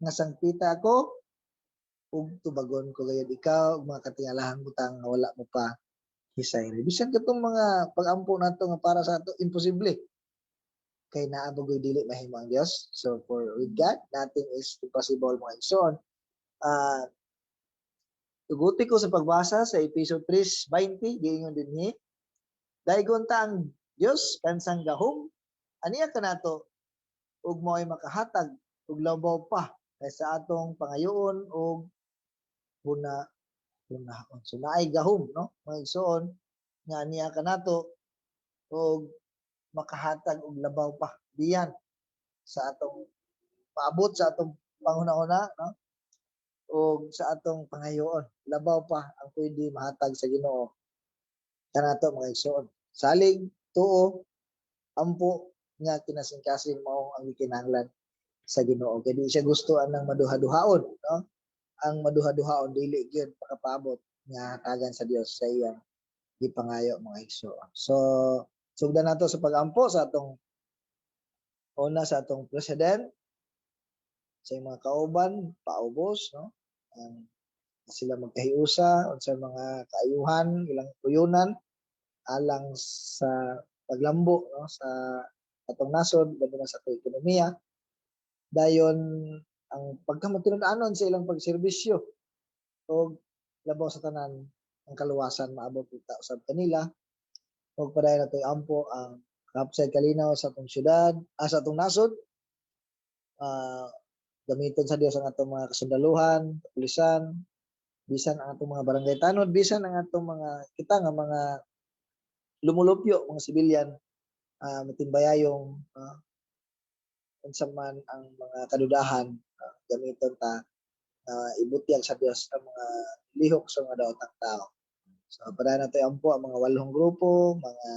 Nga sangpita ako ug tubagon ko gayud ikaw ug mga katingalahang butang nga wala mo pa hisayri. Bisan katong mga pag-ampo nato nga para sa ato imposible, kay naa ba goy dili mahimo ang Dios? So for with God, nothing is impossible, mga igsoon. Tuguti ko sa pagbasa sa Epeso 3:20, giingon dinhi, "Daygon ta ang Dios kansang gahom aniya kanato ug mao'y makahatag og labaw pa kaysa atong pangayoon og huna hunaon." So naay gahom, no, mga igsoon, nga aniya kanato ug makahatag og labaw pa diyan sa atong paabot sa atong panghuna-huna, no, ug sa atong pangayoon. Labaw pa ang pwede mahatag sa Ginoo kanato, mga igsoon. Salig, tuo, ampo nga kinasingkasing mao ang gikinahanglan sa Ginoo kay di siya gusto anang maduha-duhaon, no? Ang maduha-duhaon dili gyud makapaabot nga hatagan sa Dios sa iyang gipangayo, mga igsoon. So sugdan nato sa pagampo sa atong una, sa atong president, sa iyang mga kauban, paubos, no, ang sila magkahiusa unsa mga kaayuhan ilang tuyunan alang sa paglambo, no, sa atong nasod, labi na sa atong ekonomiya. Dayon ang pagkamatinud-anon sa ilang pagserbisyo ug labaw sa tanan ang kaluwasan maabot kita usab kanila. Ug padayon nato ampo ang kapsay kalinaw sa atong syudad, sa atong nasod. Gamiton sa Dios ang atong mga kasundaluhan, kapulisan, bisan ang atong mga barangay tanod, bisan ang atong mga kita nga mga lumulupyo, mga sibilyan, matimbayayong unsa man ang mga kadudahan, gamiton ta ibutyag sa Dios ang mga lihok sa mga daotang tao. So padayon nato ampo ang mga walong grupo, mga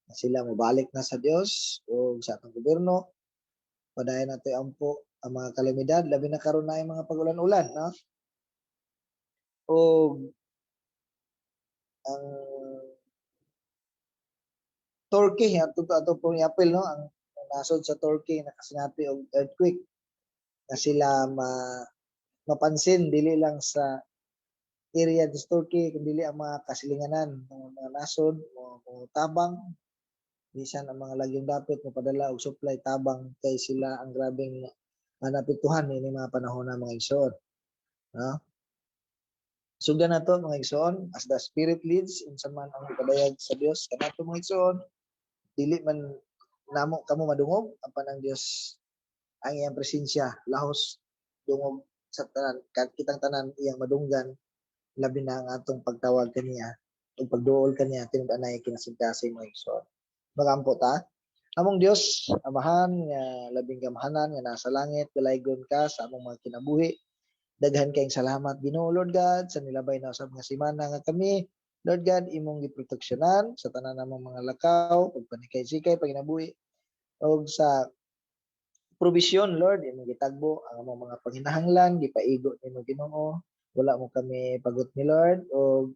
na sila mobalik na sa Dios o sa atong gobyerno. Padayon nato ampo ang mga kalamidad, labi na karon na mga pag-ulan-ulan, no? O ang Turkey, ato ato po ni apil, no, ang nasod sa Turkey nakasinati og earthquake, na sila mapansin dili lang sa area sa Turkey kundi ang mga kasilinganan ng mga nasod mo tabang, bisan ang mga lagyong dapit mo padala og supply tabang kay sila ang grabeng manapektuhan ini mga panahon na, mga igsoon, no? Sugdan nato, mga igsoon, as the Spirit leads, unsa man ang ipadayag sa Dios kanato, mga igsoon. Dili man namo kamo madungog, apan ang Dios, ang iyang presensya lahos dungog sa tanan, kitang tanan iyang madunggan, labi na ang atong pagtawag kaniya ug pagduol kaniya tinud-anay kinasingkasing, mga igsoon. Magampo ta. Among Dios Amahan nga labing gamhanan nga nasa langit, dalaygon ka sa among mga kinabuhi. Daghan kayong salamat, Ginoo Lord God, sa nilabay na usab nga semana nga kami, Lord God, imong giproteksyonan sa tanan namong mga lakaw ug panikay-sikay paginabuhi ug sa provision. Lord, imong gitagbo ang among mga panginahanglan, gipaigo nimo, Ginoo. Wala mo kami pagot ni Lord og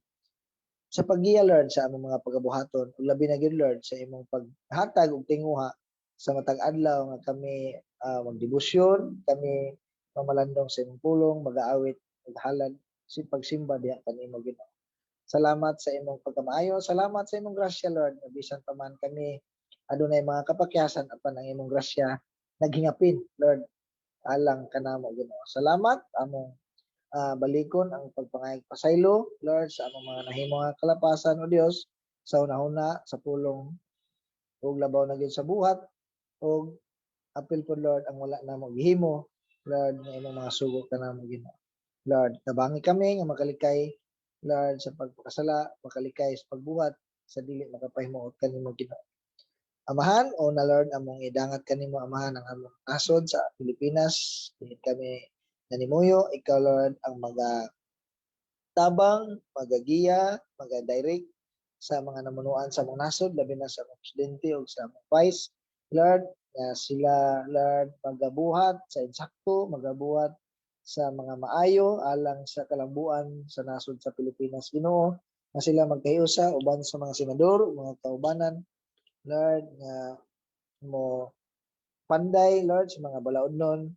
sa paggiya, Lord, sa among mga pagabuhaton ug labi na gyud, Lord, sa imong paghatag og tinguha sa matag adlaw nga kami magdebosyon, kami mamalandong sa imong pulong, magaawit ug halad si pagsimba diha kanimo, Ginoo. Salamat sa imong pagkamaayo, salamat sa imong grasya, Lord, nga bisan pa man kami adunay mga kapakyasan, apan ang imong grasya naghingapin, Lord, alang kanamo, Ginoo. Salamat. Among balikon ang pagpangayag pasaylo, Lord, sa among mga nahimo nga kalapasan, o Dios, sa unahuna, sa pulong ug labaw na gyud sa buhat, ug apil po, Lord, ang wala namo gihimo, Lord, nga imong mga sugo kanamo, Ginoo. Lord, tabangi kami nga makalikay, Lord, sa pagpakasala, makalikay sa pagbuhat sa dili makapahimuot kanimo, Ginoo. Amahan, o na Lord, among idangat kanimo, Amahan, ang among nasod sa Pilipinas. Diin kami nanimuyo, ikaw, Lord, ang maga tabang, magagiya, maga-direct sa mga namunuan sa among nasod, labi na sa among presidente o sa among vice. Lord, nga sila, Lord, magabuhat sa insakto, magabuhat sa mga maayo alang sa kalambuan sa nasod sa Pilipinas, Ginoo, nga sila magkahiusa uban sa mga senador, mga kaubanan, Lord, nga mo panday, Lord, sa mga balaodnon.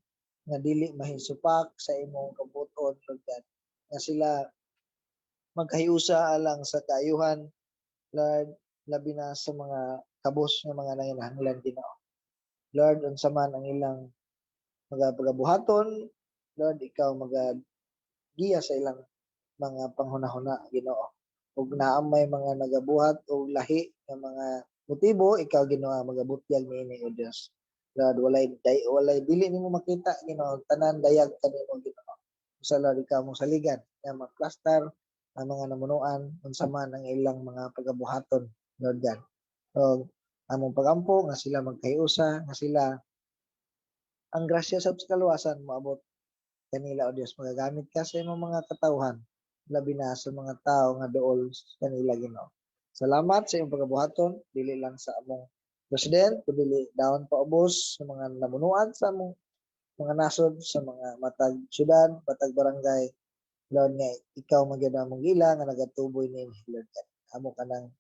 Nga dili mahisupak sa imong kabubut-on, Lord God, nga sila magkahiusa alang sa kaayuhan, Lord, labi na sa mga kabos nga mga nanginahanglan, Ginoo. Lord, unsa man ang ilang mga pagabuhaton, Lord, ikaw magagiya sa ilang mga panghunahuna, Ginoo. Ug naa may mga nagabuhat og lahi nga mga motibo, ikaw, Ginoo, magabutyag niini, O Dios. Lord, walay dili nimo makita, Ginoo, tanan dayag kanimo, Ginoo. Sa Lord, ikaw mo saligan nga maplastar ang mga namunuan unsa man ang ilang mga pagabuhaton, Lord God. So, among pagampo nga sila magkahiusa, nga sila ang grasya sa kaluwasan moabot kanila, O Dios. Magagamit ka sa imong mga katawhan, labi na sa mga tao nga duol kanila, Ginoo. Salamat sa imong pagabuhaton, dili lang sa among president kundi down paubos sa mga namunuan sa among mga nasod, sa mga matag syudad, matag barangay, Lord, nga ikaw man gyud among gila nga nagatuboy niini, Lord God. Amo ka nang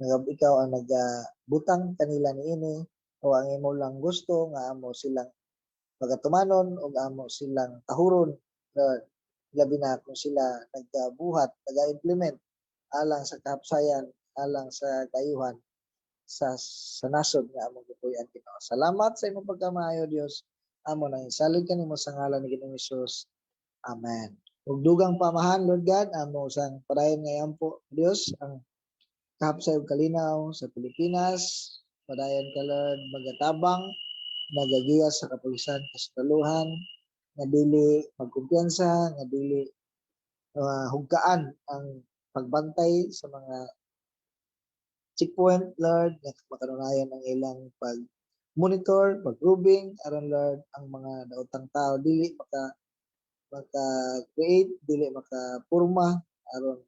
ikaw ang nagabutang kanila niini o ang imo lang gusto nga amo silang pagatumanon ug amo silang tahuron, Lord, labi na kung sila nagabuhat, naga-implement alang sa kahapsayan, alang sa kaayuhan sa nasod nga among gipuy-an, Ginoo. Salamat sa imong pagkamaayo, Dios. Amo nang isalig kanimo sa ngalan ni Ginoong Hesus. Amen. Ug dugang pamahan, Lord God, amo sang padayon nga iampo, Dios, ang kahapsay ug kalinaw sa Pilipinas. Padayon ka, Lord, magatabang, magagiya sa kapulisan, kasundaluhan, nga dili magkumpiyansa, nga dili hugkaan ang pagbantay sa mga checkpoint, Lord, nga makanunayan ang ilang pag monitor, pag-roving, aron, Lord, ang mga daotang tao dili maka create, dili maka purma aron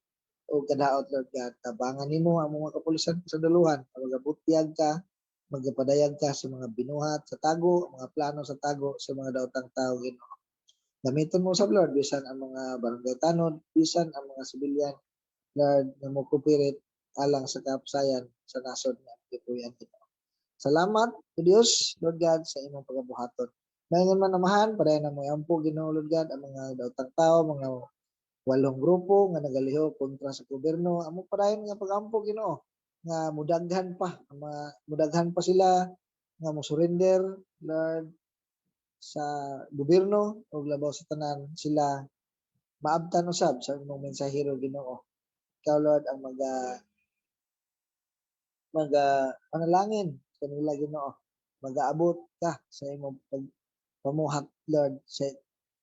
o kadaot. Lord God, tabangan nimo ang mga kapulisan, kasundaluhan, magabutyag ka, magapadayag ka sa mga binuhat sa tago, mga plano sa tago sa mga daotang tao, Ginoo. Gamiton mo sa, Lord, bisan ang mga barangay tanod, bisan ang mga sibilyan, Lord, nga mo cooperate alang sa kapsayan sa nasod nga gipuy-an, Ginoo. Salamat, O Dios, Lord God, sa imong pagabuhaton. Maingon man, Amahan, padayon na mo iampo, Ginoo, Lord God, ang mga daotang tao, mga walong grupo nga nagaliho kontra sa gobyerno. Amo padayon nga pagampo, Ginoo, nga mudaghan pa, ang mga mudaghan pa sila nga mo surrender, Lord, sa gobyerno ug labaw sa tanan sila maabtan usab sa imong mensahero, Ginoo. Ikaw, Lord, ang maga panalangin kanila, Ginoo. Magaabot ka sa imong pagpamuhat, Lord, sa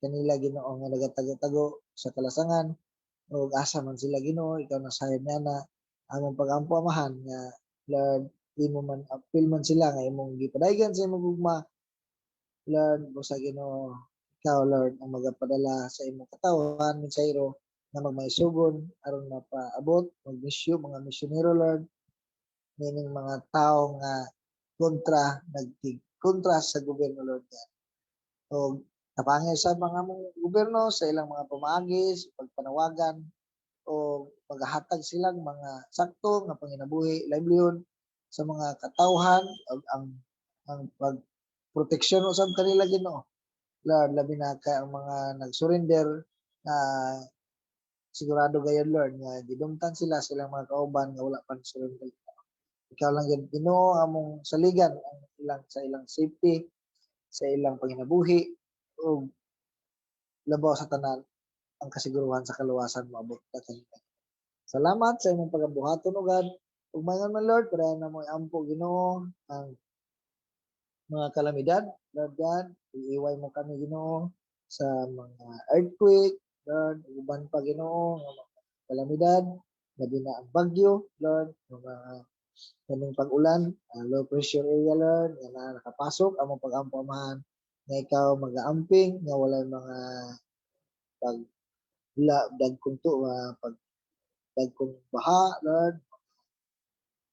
kanila, Ginoo, nga nagatago-tago sa kalasangan ug asa man sila, Ginoo, ikaw na sayod niana. Among pagampo, Amahan, nga, Lord, imo man apil man sila nga imong gipadaygan sa imong gugma, Lord. Busa, Ginoo, ikaw, Lord, ang magapadala sa imong katawhan, mensahero nga magmaisugon aron mapaabot magmisyo, mga misyonero, Lord, meaning mga tao nga kontra, nagtig kontra sa gobyerno, Lord God. O tabangi sa mga mong gobyerno sa ilang mga pamaagi sa pagpanawagan o paghatag silang mga sakto nga panginabuhi, livelihood sa mga katawhan ug ang pag proteksyon usab kanila, Ginoo. Lord, labi na kay ang mga nag-surrender na sigurado gayon, Lord, nga gidumtan sila silang mga kauban nga wala pa surrender. Ikaw lang gyud, Ginoo, among saligan ang ilang sa ilang safety, sa ilang panginabuhi ug labaw sa tanan ang kasiguruhan sa kaluwasan moabot ka kanila. Salamat sa imong pagabuhaton, O God. Ug maingon man, Lord, para na mo iampo, Ginoo, ang mga kalamidad, Lord God, iiway mo kami, Ginoo, sa mga earthquake, Lord, ug uban pa, Ginoo, nga mga kalamidad, labi na ang bagyo, Lord, mga kaning pag-ulan, low pressure area, Lord, nga na nakapasok, among pagampo, Amahan, nga ikaw magaamping, nga walay mga pag la dagkong pag dagkong baha, Lord,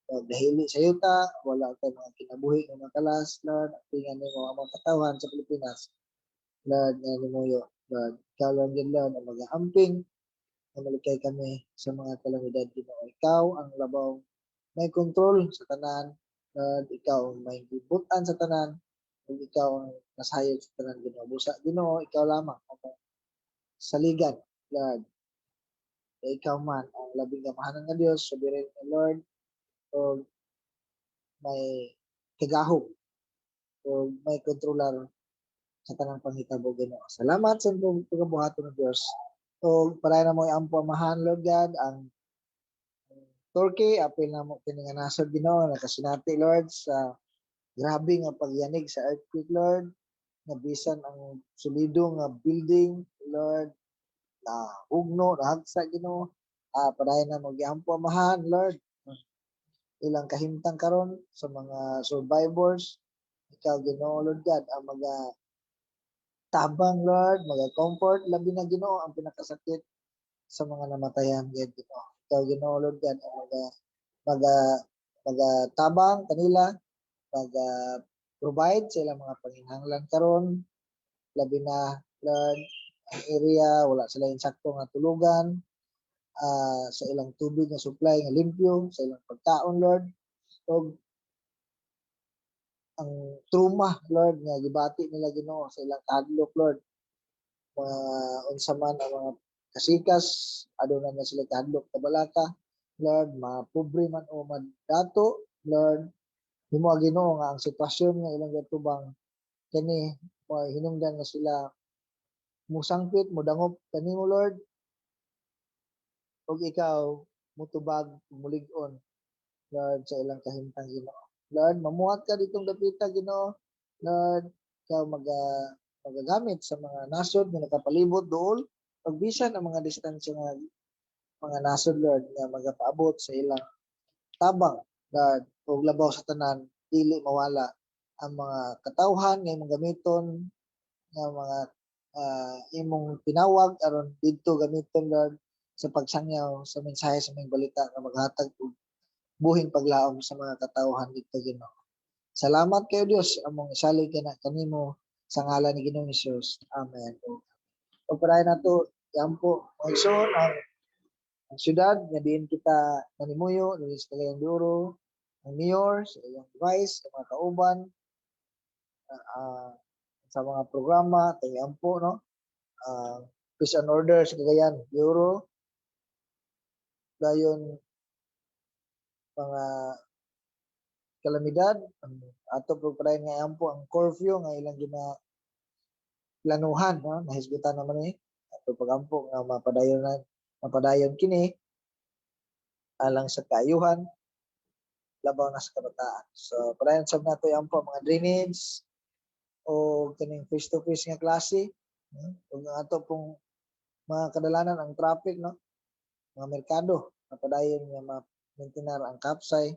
pagdahili sa yuta, wala kay mga kinabuhi nga mga kalas, Lord, ampingan nimo ang mga katawhan sa Pilipinas, Lord, nga nimuyo, Lord. Ikaw lang din, Lord, ang mag-aamping nga malikay kami sa mga kalamidad, Ginoo. Ikaw ang labaw may control sa tanan, Lord, ikaw ang may gibutan sa tanan. Ug ikaw ang nasayod sa tanan, Ginoo. Busa, Ginoo, ikaw lamang ang saligan, Lord. Kay ikaw man ang labing gamahanan nga Dios, sovereign nga Lord, ug may kagahom ug may kontrolar sa tanang panghitabo, Ginoo. Salamat sa imong pagabuhaton ng Dios. Ug padayon namo iampo, Amahan, Lord God, ang Turkey, apil na mo kini nga nasod, Ginoo, nakasinati, Lord, sa grabe nga pagyanig sa earthquake, Lord, nga bisan ang solido nga building, Lord, na hugno, nahagsa, Ginoo. Padayon namo giampo, Amahan, Lord, ilang kahimtang karon sa mga survivors. Ikaw, Ginoo, Lord God, ang maga tabang, Lord, maga comfort, labi na, Ginoo, ang pinakasakit sa mga namatayan gid, Ginoo. Ikaw, Ginoo, Lord God, ang maga tabang kanila, maga provide sa ilang mga panginahanglan karon, labi na, Lord, ang area wala sila insakto nga tulugan, sa ilang tubig nga supply nga limpyo, sa ilang pagkaon, Lord, ug ang trauma, Lord, nga gibati nila, Ginoo, sa ilang kahadlok, Lord, mga unsa man ang mga kasikas, aduna na sila kahadlok, kabalaka, Lord, mapobre man o madato, Lord, himo, Ginoo, nga ang sitwasyon nga ilang gatubang kini mo hinungdan nga sila musangpit, modangop kanimo, Lord, ug ikaw mutubag, mulig-on, Lord, sa ilang kahimtang, Ginoo. Lord, mamuhat ka ditong dapita, Ginoo. Lord, ikaw magagamit sa mga nasod nga nakapalibot dool, pagbisan ang mga distansya nga mga nasod, Lord, nga magapaabot sa ilang tabang, Lord, ug labaw sa tanan, dili mawala ang mga katawhan nga imong gamiton, nga mga imong tinawag aron didto gamiton, Lord, sa pagsangyaw sa mensahe sa maayong balita nga maghatag og buhing paglaom sa mga katawhan didto, Ginoo. Salamat kayo, Dios, among isalig kana kanimo sa ngalan ni Ginoong Hesus. Amen. Ug padayon nato iampo, mga igsoon, ang syudad nga diin kita nanimuyo diri sa Cagayan de Oro, ang mayor, sa iyang vice, sa mga kauban, sa mga programa, atong iampo, no? Peace and order sa Cagayan de Oro, dayon mga kalamidad, ang ato po padayon nga iampo ang curfew nga ilang gina planuhan, no? Nahisgutan naman ni ato pagampo nga mapadayon na mapadayon kini alang sa kaayuhan, labaw na sa kabataan. So padayon sab nato iampo ang mga drainage o kining face to face nga klase, no? Ug ang ato pong mga kadalanan ang traffic, no, mga merkado, mapadayon nga ma-maintainer ang kapsay.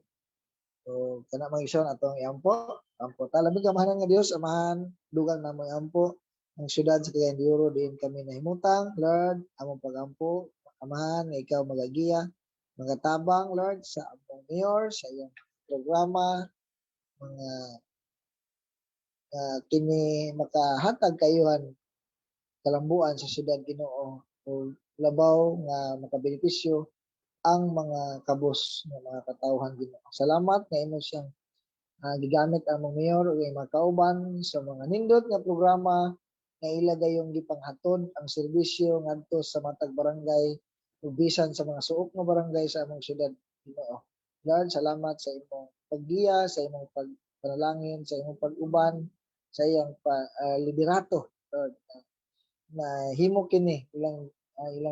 So kana, mga igsoon, atong iampo. Ampo ta, labing kamahalan nga Dios Amahan, dugang namo iampo ang syudad sa Cagayan de Oro diin kami nahimutang, Lord. Among pagampo, Amahan, nga ikaw magagiya, magatabang, Lord, sa among mayor, sa iyang programa, mga kini makahatag kayuhan, kalambuan sa syudad, Ginoo, o labaw nga makabenepisyo ang mga kabos nga mga katawhan, Ginoo. Salamat nga imo siyang gigamit ang among mayor ug iyang mga kauban sa mga nindot nga programa nga ila gayong gipanghatod ang serbisyo ngadto sa matag barangay ug bisan sa mga suok nga barangay sa among syudad, Ginoo. Lord, salamat sa imong paggiya, sa imong pagpanalangin, sa imong pag-uban, sa iyang liderato, Lord, na himo kini ilang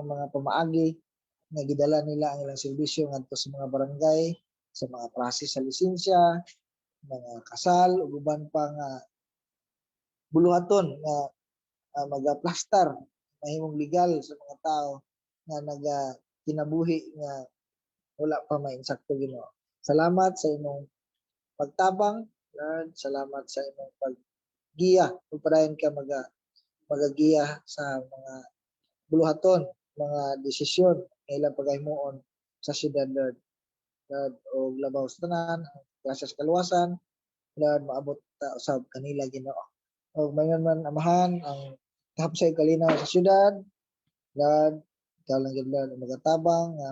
mga pamaagi nga gidala nila ang ilang serbisyo ngadto sa mga barangay, sa mga process sa lisensya, mga kasal ug uban pa nga buluhaton nga magaplastar, mahimong legal sa mga tao nga naga kinabuhi nga wala pa mainsakto, Ginoo. Salamat sa imong pagtabang, Lord. Salamat sa imong paggiya ug padayon ka magagiya sa mga buluhaton, mga desisyon nga ilang pagahimuon sa syudad, Lord. Lord, og labaw sa tanan, grasya sa kaluwasan, Lord, maabot ta usab kanila, Ginoo. Og mayon man, Amahan, ang kahapsay kalinaw sa syudad, Lord, ikaw lang gyud, Lord, ang magatabang nga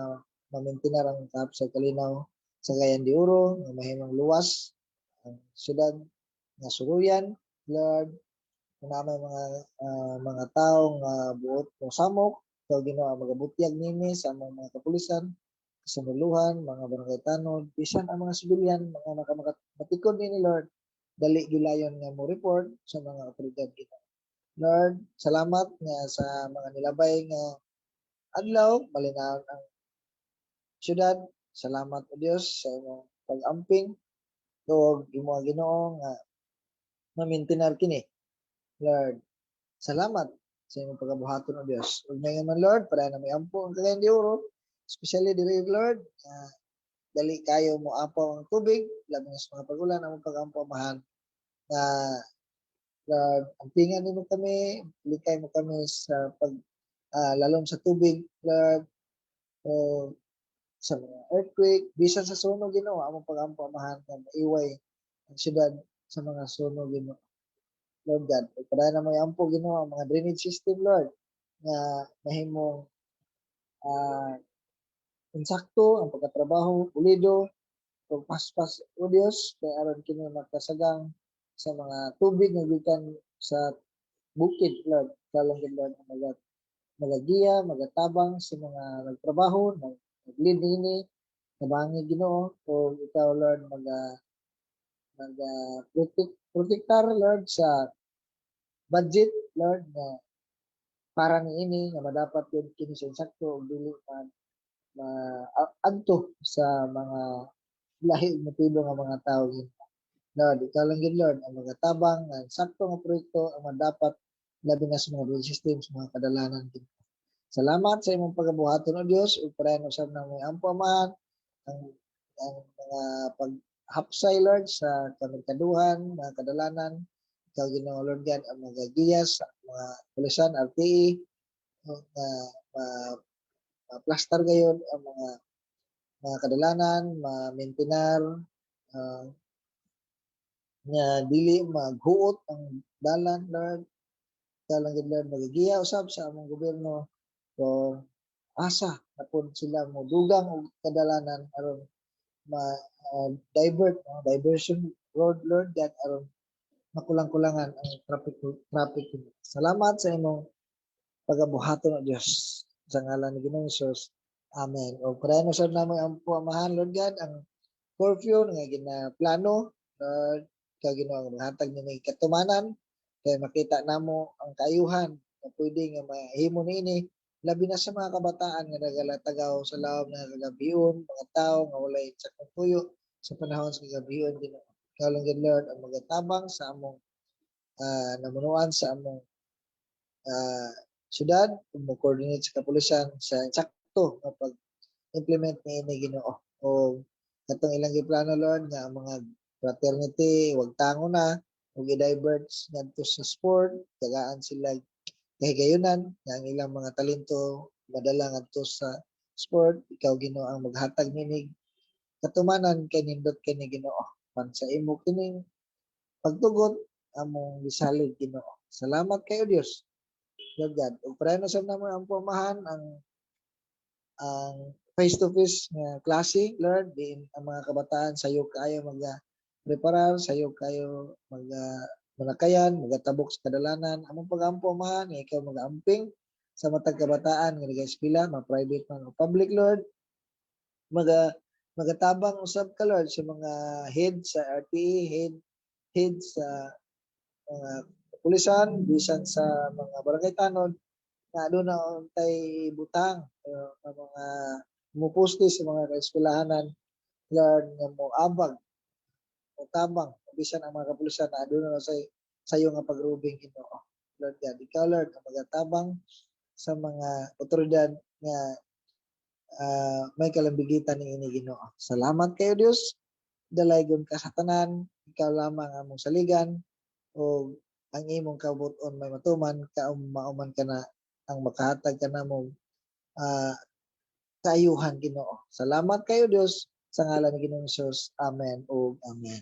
ma-maintain ang kahapsay kalinaw sa Cagayan de Oro, nga mahimong luwas ang syudad nga suluyan. Lord, kung naa may mga tawo nga buot mo samok, ikaw, Ginoo, ang magabutyag nini sa among mga kapulisan, kasundalohan, mga barangay tanod, bisan ang mga sibilyan, mga makamatikod nini, Lord, dali gilayon nga mo report sa mga otoridad, Ginoo. Lord, salamat nga sa mga nilabay nga adlaw, malinawon ang syudad. Salamat, O Dios, sa imong pag-amping ug imo, Ginoo, nga ma-maintain kini. Lord, salamat sa imong pagabuhaton, O Dios. Ug ngayon man, Lord, para na may ampo ang Cagayan de Oro, especially diri, Lord, nga dali kayo mo apaw ang tubig, labi na sa mga pag-ulan, among pag-ampo, Amahan, nga Lord, ampingan nimo kami, likay mo kami sa pag lalom sa tubig, Lord, o sa mga earthquake, bisan sa sunog, Ginoo, among pag-ampo, Amahan, nga maiway ang syudad sa mga sunog, Ginoo. Lord God, padayon na mo ampo, Ginoo, ang mga drainage system, Lord, nga mahimong insakto ang pagkatrabaho, pulido, ug paspas, O Dios, kay aron kini makasagang sa mga tubig nga gikan sa bukid, Lord. Ikaw lang gid, Lord, ang magagiya, magatabang sa mga nagtrabaho, nag-lead niini, tabangi, Ginoo, o ikaw, Lord, maga maga protektar, Lord, sa budget, Lord, nga para niini nga madapat yun kini sa insakto ug dili ma, ma adto sa mga lahi motibo nga mga tao, Ginoo. Lord, ikaw lang gid, Lord, ang magatabang nga sakto nga proyekto ang madapat, labi na sa mga drainage system, sa mga kadalanan, Ginoo. Salamat sa imong pagabuhaton, O Dios, ug padayon usab na may ampo, Amahan, ang mga paghapsay, Lord, sa kamerkaduhan, mga kadalanan. Ikaw, Ginoo, Lord God, ang magagiya sa mga pulisan, RTE, nga ma-plaster gayon ang mga kadalanan, ma-maintainer, nga dili maghuot ang dalan, Lord. Ikaw lang gid, Lord, magigiya usab sa among gobyerno kung asa na pud sila mo dugang og kadalanan aron ma divert, no? Diversion road, Lord God, aron makulang-kulangan ang traffic. Salamat sa imong pagabuhaton, O Dios, sa ngalan ni Ginoong Hesus. Amen. O padayon usab namo ang Amahan, Lord God, ang curfew nga ginaplano, Lord. Ikaw, Ginoo, ang maghatag nini katumanan kay makita namo ang kaayuhan nga pwede nga mahimo niini, labi na sa mga kabataan nga nagalatagaw sa lawom nga kagabion, mga tao nga walay saktong tuyo sa panahon sa kagabion, Ginoo. Ikaw lang gid, Lord, ang magatabang sa among namunuan sa among syudad ug mo coordinate sa kapulisan sa insakto nga pag-implement niini, Ginoo. O katong ilang giplano, Lord, nga ang mga fraternity wag tango na ug i-divert ngadto sa sport, tagaan sila kahigayunan nga ang ilang mga talento madala ngadto sa sport. Ikaw, Ginoo, ang maghatag ninig katumanan kay nindot kini, Ginoo. Pan sa imo kining pagtugot among gisalig, Ginoo. Salamat kayo, Dios, Lord God. Ug padayon usab namo ang Amahan ang face to face nga klase, Lord, diin ang mga kabataan sayo kaayo maga preparar, sayo kayo maga manakayan, magatabok sa kadalanan. Among pagampo, Amahan, nga ikaw magaamping sa matag kabataan nga nagaeskwela, ma private man o public, Lord. Magatabang usab ka, Lord, sa mga head sa RTE, head sa mga pulisan, bisan sa mga barangay tanod nga aduna untay butang nga mga mupuste sa mga kaeskwelahanan, Lord, nga mo abag o tabang bisan ang mga kapulisan na aduna na say sayo nga pagrubing, Ginoo. Lord God, ikaw, Lord, ang magatabang sa mga otoridad nga may kalambigitan ni ini, Ginoo. Salamat kayo, Dios. Dalaygon ka sa tanan, ikaw lamang among saligan o ang imong kabut-on may matuman kaum mauman ka na ang makahatag ka namo kaayuhan, Ginoo. Salamat kayo, Dios, sa ngalan ni Ginoong Hesus. Amen ug amen.